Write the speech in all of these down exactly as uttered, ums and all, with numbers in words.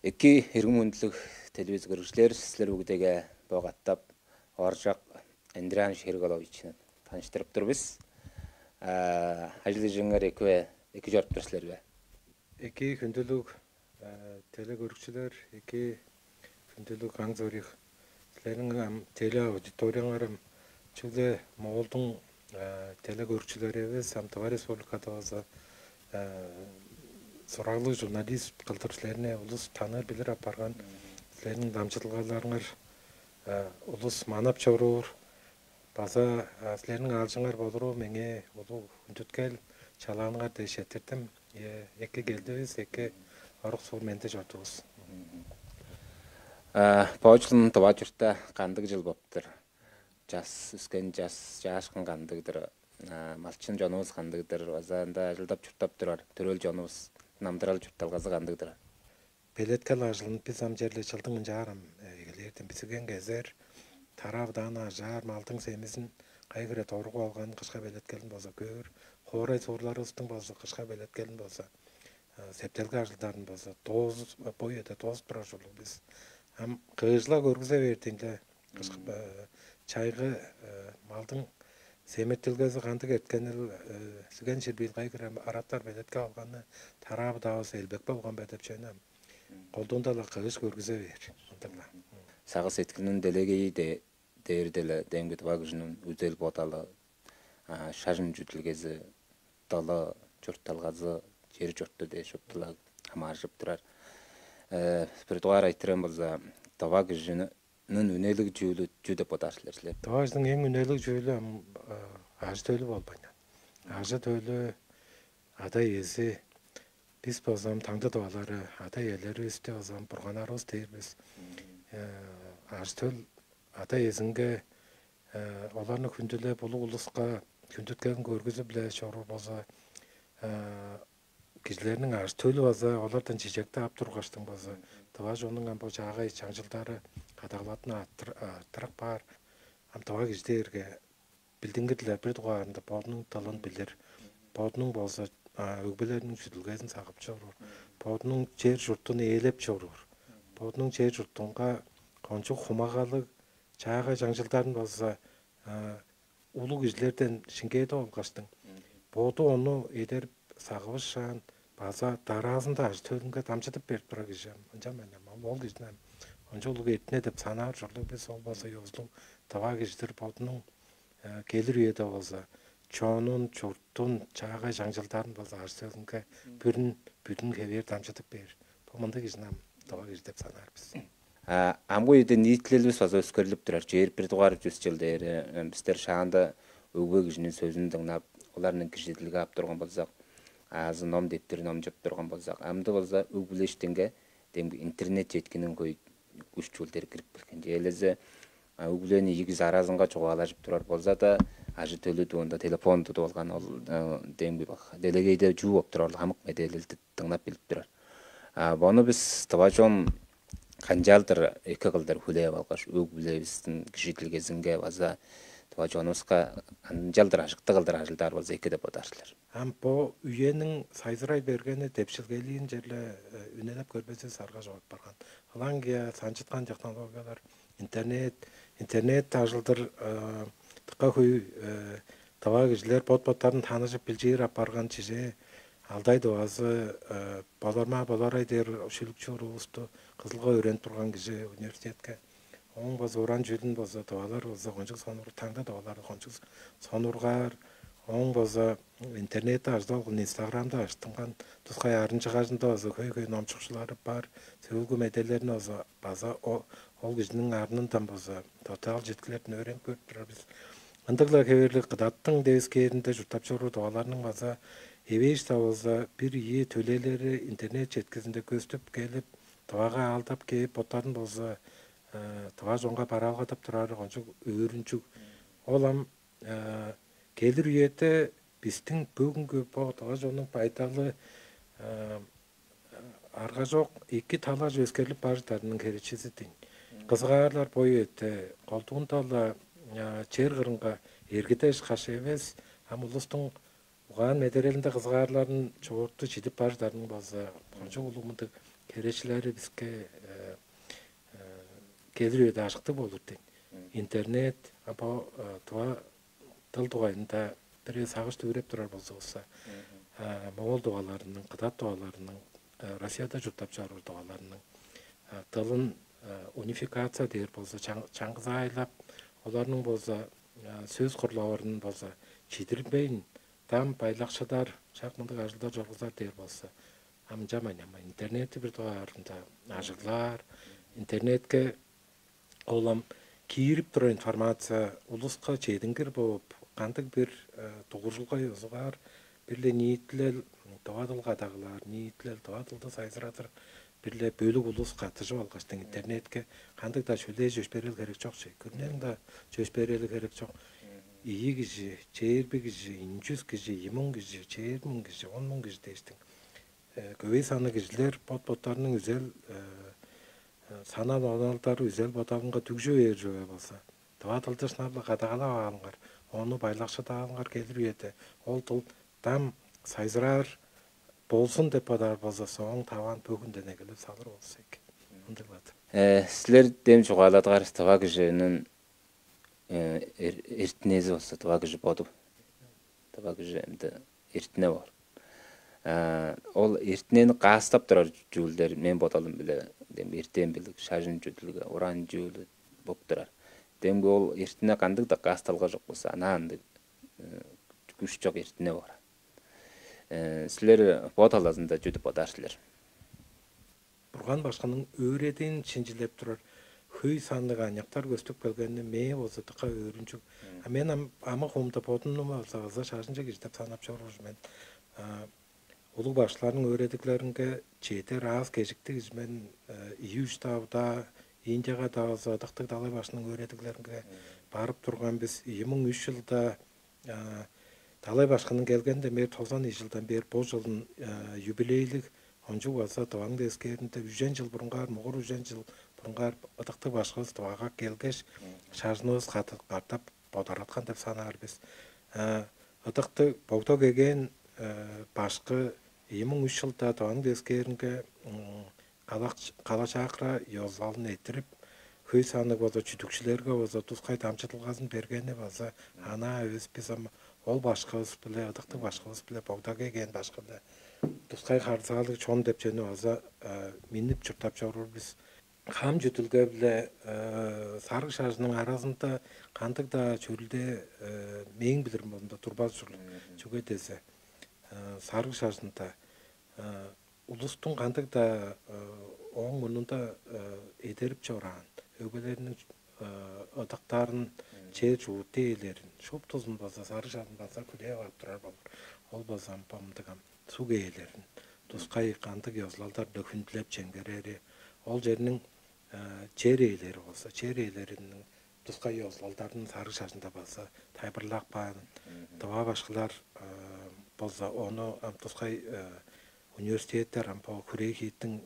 Эки, эргим хүндүлүг телевизор көргүчүлер, силер бүгүдеге бо катап Ооржак Эндриан Шерголовични таныштырып тур бис. Ажыл ижиңер эки бе, эки чоруп тур силер бе? Эки, хүндүлүг телекөрүкчүлер, эки, хүндүлүг аң зорих, силерниң ам телеаудиторияңар ам чүгле Моолдуң телекөрүкчүлери эвес, ам Тыва Республикада база сураглыг журналист кылдыр силерни улус таныр билир апарган, силерниң дамчыдылгаларыңар улус манап чоруур, база силерниң аалчыңар болуру меңээ улуг хүндүткел, чалааныңар дээш четтирдим. Эки келдивис, эки орук суур менди чордувус. Боочулун тыва чуртта кандыг чыл боптур? Час өскен час чаашкын кандыг-дыр? Малчын чонувус кандыг-дыр? База ында ажылдап чурттап турар төрөөл чонувус, намдырал чуртталгазы кандыг-дыр? Белеткел ажылын бис ам черле чылдың ынчаар ам эгелээрден бисиген кезер, тараа-быдааны ажаар, малдың семизин кайы хире доругуп алган, кышка белеткелин болза көөр, хоорай суурларывыстың болза кышка белеткелин болза септелге ажылдарын болза доозу бо үеде доозуп турар ужурлуг бис. Ам кыыжыла көргүзе бердиң-ле, кышкы чайгы малдың семиртилгези кандыг эрткенил, сүген ширбиил кайгырам араттар белетке алганы, тараабы-даавыс элбек болган бе деп чөйнем. Колдуунда-ла кыыш көргүзе бээр ындыгла. Сагыш сеткилиниң делегейи дээрде-ле демги тыва кижиниң үзел бодалы, шажын чүдүлгези, дала чуртталгазы, чер чуртту дээш шуптула хамааржып турар. Бир дугаар айтырым болза, тыва кижини үнелиг чүүлү чүү деп бодаар силер силер? Тыва кижиниң эң үнелиг чүүлү ам ажы-төлү болбайн. Ажы-төлү, ада-иези, бис болзам таңды тывалары, ада-иелеривисти болзам бурганнарывыс дээр бис. Ажы-төл ада-иезинге оларны хүндүлеп, улуг улуска хүндүткелин көргүзүп-ле чоруур болза, кижилерниң ажы-төлү база олардан чижекти ап тургаштың база тыва чоннуң ам бо чаагай чаңчылдары кадагалаттын арттырак баар. Ам тыва кижи дээрге билдингир-диле бир дугаарында бодунуң дылын билир, бодунуң болза өгбелериниң чүдүлгезин сагып чоруур, бодунуң чер чуртун ээлеп чоруур, бодунуң чер чуртунга кончуг хумагалыг чаагай чаңчылдарын болза улуг кижилерден шиңгээдип алгаштың, боду ону эдерип сагывышаан база дараазында ажы-төлүнге дамчыдып берип турар кижи ам ынчан мен ам ол кижини ам онча улуг эртине деп санаар ужурлуг бис. Ол база ёзулуг тыва кижидир, бодунуң келир үеде болза чонун, чуртун, чаагай чаңчылдарын болза ажы-төлүнге бүрүн бүдүн хевээр дамчыдып бээр. Бо мындыг кижини ам тыва кижи деп санаар бис. Амгы үеде ниитилелибис база өскерлип турар. Чээр бир дугаар жүз чыл дээри бистер шаанда өгбе кижиниң сөзүн дыңнап, оларның кижидилге ап турган болзак, азы ном дептер номчуп турган болзак, амды болза өг-бүле иштинге демги интернет четкинин хөй күш чүүлдер кирип келген. Чээлезе өг-бүлени ийи кижи аразынга чугаалажып турар болза да, ажы-төлү дуунда телефон тудуп алган ол демги делегейде чүү болуп турар ол хамык медээлелди дыңнап билип турар. Бону бис тыва чон канчалдыр эки кылдыр хүлээп алгаш, өг-бүлевистиң кижи килгезинге база тыва чонувуска канчалдыр ажыктыг кылдыр ажылдаар болза эки деп бодаар силер? Ам бо үениң сайзырай бергени, депшилгелиин черле үнелеп көрбезивис арга чогуп барган. Ылаңгыя санчыткан технологиялар, интернет, интернет ажылдыр дыка хөй тыва кижилер бот-боттарын таныжып билчээр апарган чижээ. Алдай Дывазы болармаа боларай дээр шүлүкчү уруувусту Кызылга өөренип турган кижи университетке. Ооң база уран чүүлүн база тывалар база кончуг сонур таңда тывалар кончуг сонургаар. Ооң база интернетте ажылдап алган, инстаграмда ажыттынган тускай арын чыгажында база хөй-хөй номчукчулары бар. Сөөлгү медээлерин база база ол кижиниң арнындан база доктаал четкилерин өөренип көрүп турар бис. Ындыгла хеверлиг кыдаттың девискээринде чурттап чоруур тываларның база эвээш-даа болза бир ийи төлээлери интернет четкизинде көстүп келип, тывага аалдап кээп, боттарын болза тыва чонга бараалгадап турары кончуг өөрүнчүг. Ол ам келир үеде бистиң бүгүнгү бо тыва чоннуң байдалы аргажок эки талажы өскерлип бар чыдарының херечизи дийин. Кызыгаарлар бо үеде колдуунда-ла чер кырынга эргидеш каш эвес, ам улустуң угаан медерелинде кызыгаарларын чогурту чидип бар чыдарының база кончуг улуг мындыг Херечилери биске келир үеде ажыктыг болур дейн. Интернет, а бо тыва дыл дугайында бир сагыш дүвүреп турар болзувусса, моңол дугаларының, кыдат дугаларының, Россияда чурттап чоруур дугаларының дылын унификация дээр болза, чаңгызаайлап, оларның болза сөз курлавырын болза чидирбейн, дам байлакшыдар, шак мындыг ажылдар чоргузар дээр болза, амчамайн ама интернетти бир дугаарында ажыглаар, интернетке олам киирип турар информация улуска чедингир болуп, кандыг бир дугуржулга ёзугаар бир-ле ниитилел, дова дыл кадагалаар ниитилел, дова дылды сайзырадыр бир-ле бөлүк улус каттыжып алгаштың интернетке кандыг-даа шөлээ чөпшээрел херек чок чей. Күрнең-даа чөпшээрели херек чок. Ийи кижи, чээрби кижи, инчүс кижи, ийи муң кижи, чээрби муң кижи, он муң кижи дээштиң. Көвей санныг кижилер бот-боттарының үзел санал оналдары үзел бодалынга дүгжү бээр чүве болза, дыва дылды шынап-ла кадагалап аалыңар, ону байлакшыдаалыңар келир үеде ол дыл дам сайзыраар болзун деп бодаар болза, сооң таваан бөгүнден эгелеп салыр болза эки. Ындыглады. Э, силер дем чугааладыгар тыва кижинин э, эр- эртинези болза тыва кижи боду. Тыва кижи эмди эртине боор. Э, ол эртинени каастап турар чүүлдер мен бодалым биле дем эртен билик, шажын чүдүлге, уран чүүлү болуп турар. Демги ол эртине кандыг да каасталга жок болса, ана андыг э, күш жок эртине боор. Э, силер бо талазында чүдүп бодаар силер? Бурган башкының өөредиин шинчилеп турар хөй санныг аныяктар көстүп келгени мээ болза дыка өөрүнчүг. А мен ам амы хуумда бодумну база база шажынче кижи деп санап чоруур мен. А, улуг башкыларның өөредиглеринге чедер аас кежиктиг кижи мен. Ийи-үш давда Индияга да база ыдыктыг далай башкының өөредиглеринге барып турган бис. Ийи муң үч жылда Далай башкының келгенде мээр тозан ийи жылдан бээр бо жылын юбилейлиг ончуг база дываң дескээринде үжен жыл бурунгаар, мугур үжен жыл бурунгаар ыдыктыг башкывыс дывага келгеш, шажынывыс катап бодараткан деп санаар бис. Ыдыктыг богдо кегээн башкы ийи муң үч жылда дываң дескээринге калачаакра ёзулалын эрттирип, хөй санныг болза чүдүкчүлерге болза тускай дамчыдылгазын бергени база анаа эвес бис ам ол башкывыс биле ыдыктыг башкывыс биле богда кегээн башкы биле тускай харылзаалыг чон деп чүвени база миннип чурттап чоруур бис. Хам чүдүлге биле сарыг шажының аразында кандыг-даа чөрүлде мээң билирим болзумда турбас ужурлуг. Чүге десе сарыг шажында улустуң кандыг-даа ооң мурнунда эдерип чораан өгбелериниң ыдыктарын, чер чуут ээлерин, шуптузун база сарыг шажын база хүлээп ап турар болур. Ол база ам бамдык ам суг ээлерин тускай кандыг ёзулалдар-биле хүндүлеп чемгерери, ол черниң чер ээлери болза, чер ээлериниң тускай ёзулалдарын сарыг шажында база тайылбырлап каан. Дыва башкылар болза ону ам тускай университеттер ам бо хүрээ хииттиң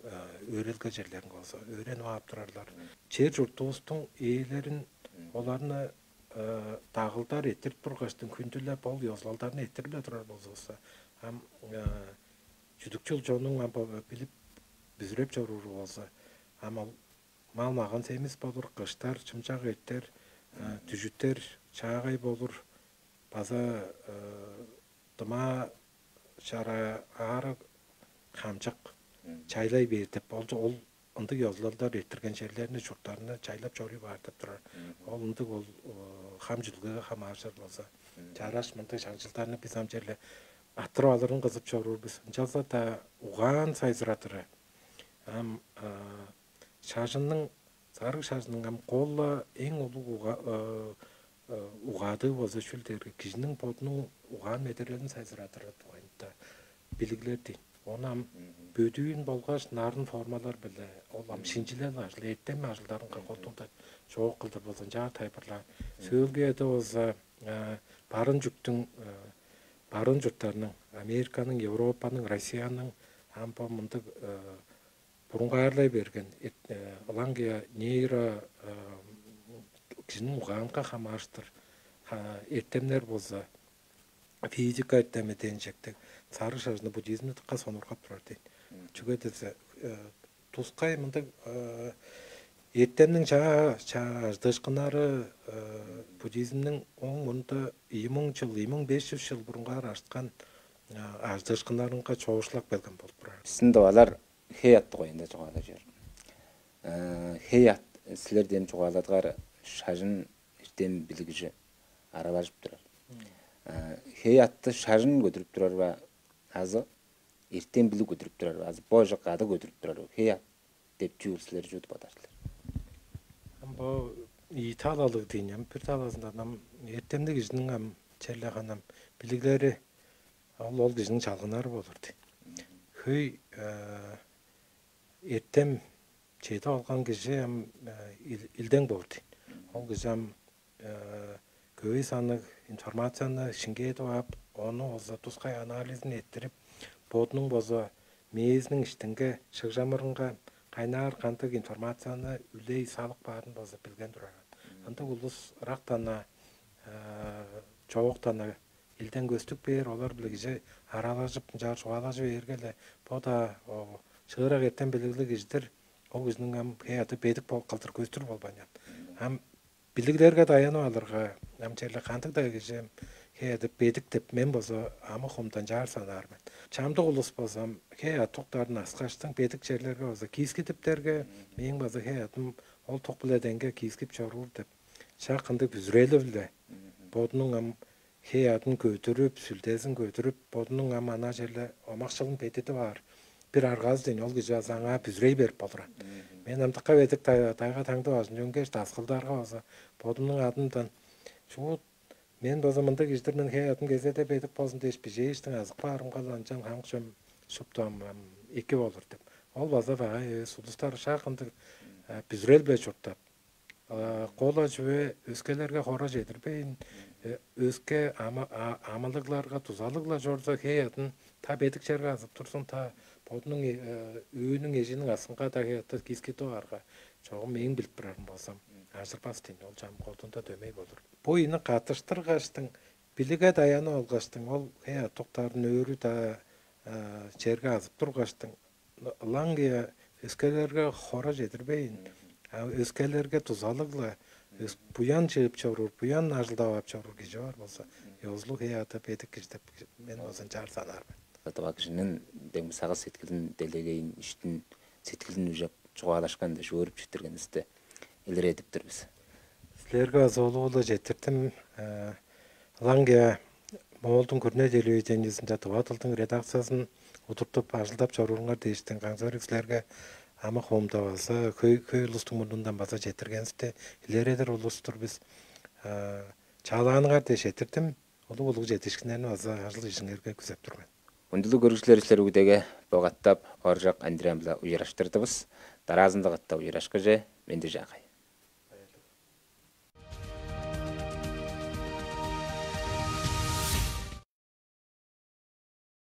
өөрелге черлеринге болза өөренип ап турарлар. Чер чуртувустуң ээлерин оларны дагылдар эттирип тургаштың хүндүлеп ол ёзулалдарын эттирип-ле турар болзувусса, ам чүдүкчүл чонуң ам билип бүзүреп чоруур болза, ам ол мал-маган семис болур, кыштар чымчак эртер, дүжүттер чаагай болур, база дымаа чара аарыг хамчык чайлай бээр деп болчу ол ындыг ёзулалдар эрттирген черлерни чурттарны чайлап чоруй баар деп турар. Ол ындыг ол хам чүдүлгеге хамааржыр болза, чараш мындыг шаңчылдарны бис ам черле аттырып алырын кызып чоруур бис. Ынчалза-даа угаан сайзырадыры ам шажынның сарыг шажынның ам кол-ла эң улуг угаадыы болза чүл дээрге кижиниң бодунуң угаан медерелин сайзырадыры дугайында билиглер дейн. Ону ам бөдүүн болгаш нарын формалар биле ол ам шинчилел ажыл, эртем ажылдарынга колдуунда чоок кылдыр болза ынчаар тайылбырлаар. Сөөлгү эде болза барын чүктүң барын чурттарның, Американың, Европаның, Россияның ам бо мындыг бурунгаарлай берген ылаңгыя нейро кижиниң угаанга хамаарыштыр эртемнер болза физика эртеми дээн чектиг сарыг шажны буддизмни дыка сонургап турар дейн. Чүге десе Тускай мындыг эртемниң чаа чаа ажыдыышкыннары буддизмниң оң мурнунда ийи муң чыл, ийи муң беш чүс чыл бурунгаар ажыткан ажыдыышкыннарынга чоокшулап келген болуп турар. Син тывалар хей ат дугайында чугаалажыр. Хей ат силер дем чугааладыгар шажын эртем билигиже аралажып турар. Хей атты шажын көдүрүп турар ба азы эртем билиг көдүрүп турар ба азы бо ожак ады көдүрүп турар ба? Хей ат деп чүүл силер чуут бодарлар. Ам бо ийи талалыг дейн ам бир талазында ам эртемдиг кижиниң ам черле ханам билиглери ол ол кижиниң чалгынары болур дейн. Хөй эртем чеди алган кижи ам илдең боор дейн. Ол кижи ам көй санныг информацияны шиңгээдип ап, ону болза тускай анализин эрттирип, бодунуң болза мээзиниң иштинге шыгжамырынга кайнаар кандыг информацияны үлей салып каарын болза билген турар. Ындыг улус ырактан-на, чоокта-на илден көстүк бээр, олар биле кижи аралажып, ынчаар чугаалажып бээрге-ле, бо-даа чыырак эртен билиглиг кижидир, ол кижиниң ам хей ады бедик кылдыр көстүр болбайн. Ам билиглерге даянып алырга, ам черле кандыг-даа кижи хей ады бедик деп мен болза амы хумдан чаар санаар мен. Чамдык улус болза хей ат туктарын аскаштың бедик черлерге база киискидиптерге, мээң база хей адым ол тук-биле деңге киискип чоруур деп шак ындыг бүзүрели-биле бодунуң ам хей адын көдүрүп, сүлдезин көдүрүп, бодунуң ам ана черле омакчылын бедидип аар бир аргазы ден ол кижи база аңаа бүзүрей берип болур. Мен ам дыка бедик тайга таңды бажын чөңгеш, даскылдарга база бодумнуң адымдан шуут мен база мындыг кижидир мен хей адым кезеде бедик болзун дээш бижээштиң азып каарымга ынчан хамык чөм шупту ам эки болур деп. Ол база багай эвес улустар шак ындыг бүзүрел-биле чурттап, кол-ла чүве өскелерге хора чедирбейн, өске амылыгларга дузалыг-ла чорза, хей адын та бедик черге азып турзун, та бодунуң өөнүң эжиниң асынга-даа хей аты киискип аарга, чогум мээң билип турарым болзам, ажырбас дейн, ол чам колдунда дөмей болур. Бо ийни каттыштыргаштың, билиге даянып алгаштың, ол хей ат туктарын өөрү-даа черге азып тургаштың, ылаңгыя өскелерге хора чедирбейн, а өскелерге дузалыг-ла, буян чыып чоруур, буян ажылдап ап чоруур кижи бар болза, ёзулуг хей ада бедик кижи деп мен болза ынчаар санаар мен. Тыва кижиниң дең сагыш сеткилин делегейин, иштин сеткилин ужап чугаалашкан дээш өөрүп четтиргенивисти илередип тур бис. Силерге база улуу-ла четтирдим. Ылаңгыя Моолдуң күрүне телевидениезинде тыва дылдың редакциясын удуртуп ажылдап чорууруңар дээштиң каңзырыг силерге амык оомда база хөй хөй улустуң мурнундан база четтиргенивисти илередир улус-тур бис. Чаалааныңар дээш четтирдим. Улуг улуг четтишкиннерни база ажыл ижиңерге күзеп тур мен. Ундулуг көрүкчүлер, силер үгүдеге богаттап оржак андыраан-биле уйраштырдывыс. Дараазында катап уйрашкыже, менди жаагай.